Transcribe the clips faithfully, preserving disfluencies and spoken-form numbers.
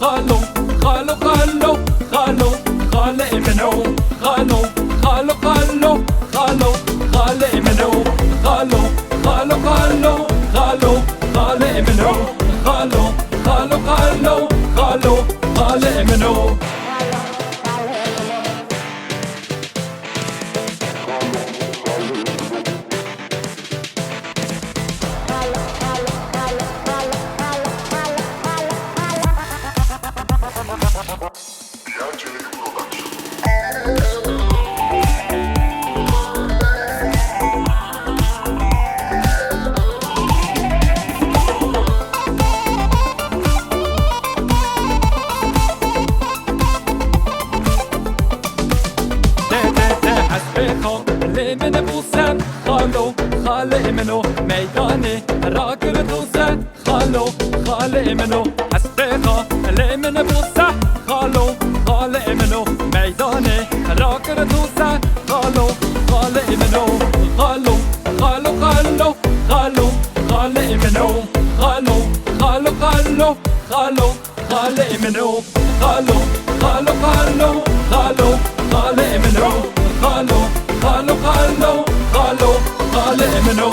Xalo, xalo, xalo, xalo, xalê min o. Xalo, xalo, xalo, xalo, xalê min o. Xalo, xalo, xalo, xalo, xalê min o. Xalo, xalo, xalo, xalo, xalê min o. Te, te, te, hespê xwe lê min bûse, xalo, xalê min o, meydanê rakir dûse, xalo, xalê min o, hespê xwe lê min bûse, xalo, xalê min o, meydanê rakir dûse, xalo, xalê min o, xalo, xalo, xalo, xalo, xalê min o, xalo, xalo, xalo, xalo, xalê min o. Xalo, xalo, xalo, xalo, xalê min o. Xalo, xalo, xalo, xalo, xalê min o.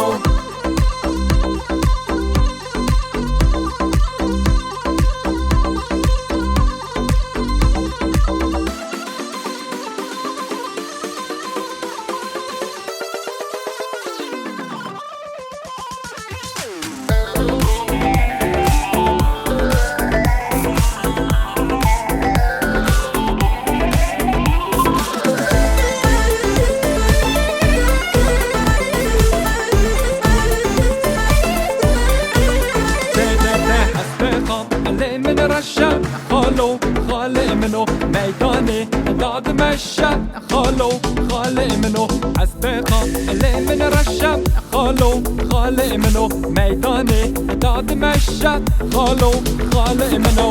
Te, te, te, hespê xwe lê min reşe, xalo, xalê min o, meydanê dadimeşe. Xalo, xalê min o, hespê xwe lê min reşe, xalo, xalê min o, meydanê dadimeşe, xalo, xalê min o.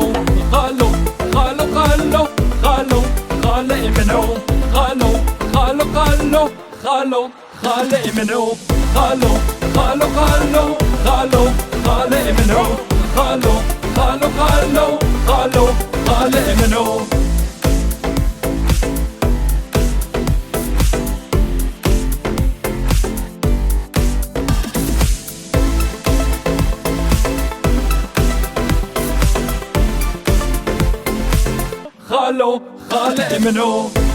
Xalo, xalo, xalo, xalo, xalê min o. Xalo, xalo, xalo, xalo, xalê min o. Xalo, xalo, xalo, xalo, xalê min o. Xalo, xalo, xalo, xalo, xalê min o. Xalo, xalê min o.